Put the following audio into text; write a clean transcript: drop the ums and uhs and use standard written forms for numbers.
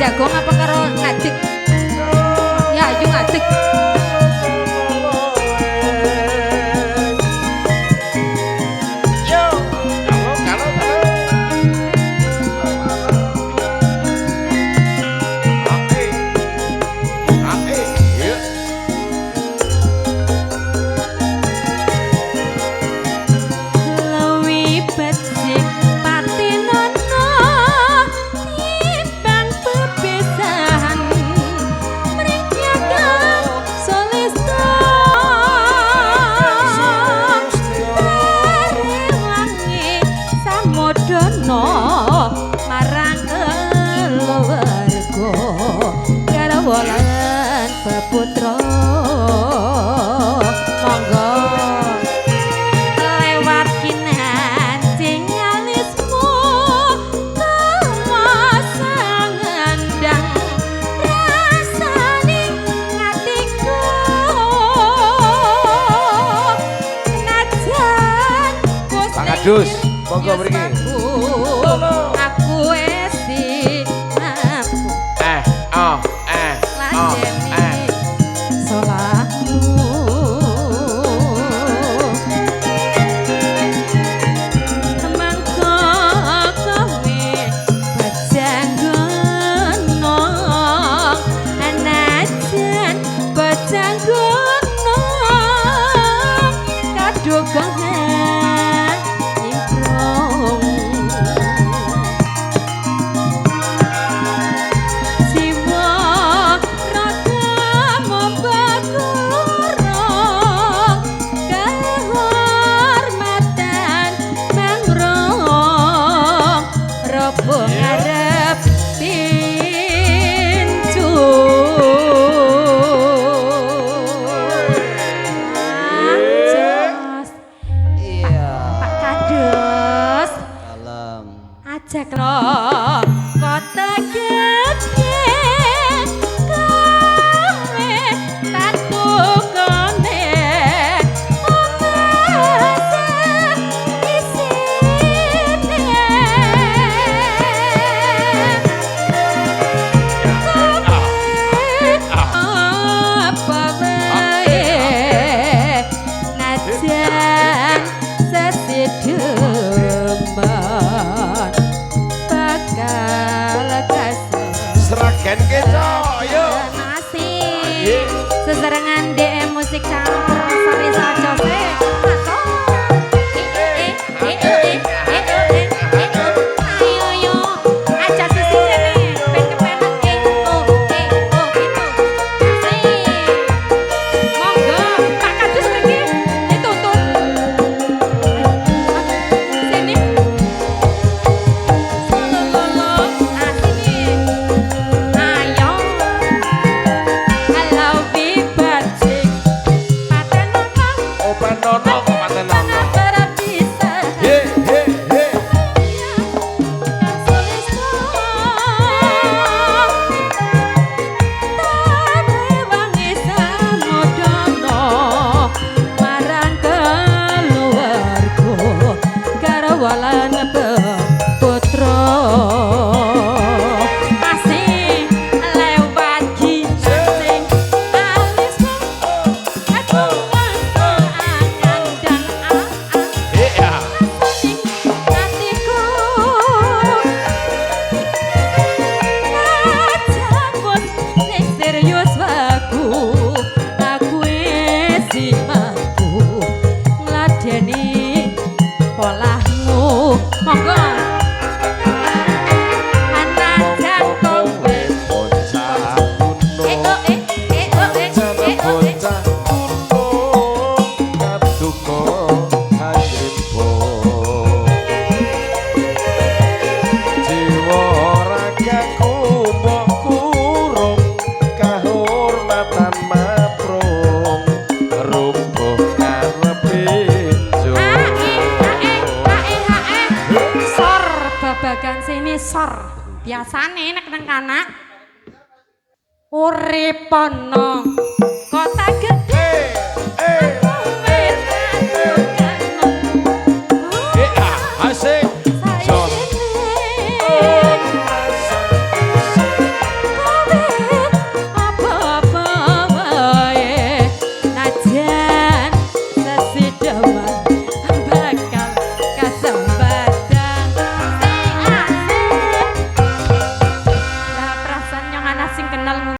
Jagong apa karo ngadeg? Ya ayo ngadeg. Yo, kalau kalau. Oke. Yuk. Luwi becik patinono timbang bebesahan mring jagat sulistya rewangi samodana marang keluarga garwa lan peputra. Monggo lewat kinancing alismu kemasangendang rasane atiku najan Pak Kadus, monggo mriki. Aku esi mampu Eh, oh, eh, oh, eh. ladeni salahmu. Mangko kowe bajanggono, anajan bajanggono kadugangan nimbrung. Jiwa raga membakurung kehormatan mangrung robo ngarep pintu. Jos. Iya. Pak Kadus Salam. ajak lo kota gede kowe tatukone omah isine apa wae najan sesideman bakal kasih. Sragen keco, ayo. Masih sesarengan DM musik campur sari sajo se masuk. Eh eh eh eh eh eh eh ayo yo aja sisi kene ben kepenak eh oh gitu. Asik. Monggo Pak Kadus mriki dituntun. Sini. Lolo ah sini. Ayo. Halo bibacik patenono Openono kok patenono. berpisah. He he he. Marang keluarga garwa lan putra masih lewat ginasing alismu aku angan dan Iya. atiku najan nek serius aku aku esi mampu ngladeni polahmu. Monggo anajan kowe Bocah kuno. eh oh eh eh oh eh eh oh eh Bocah kuno kaduka kajrimbo. Jiwa ragaku mbok kurung kahormatan maprung rubuh karepe A E H E H E H E sor babagan sini sor biasane nek nang kana urip ana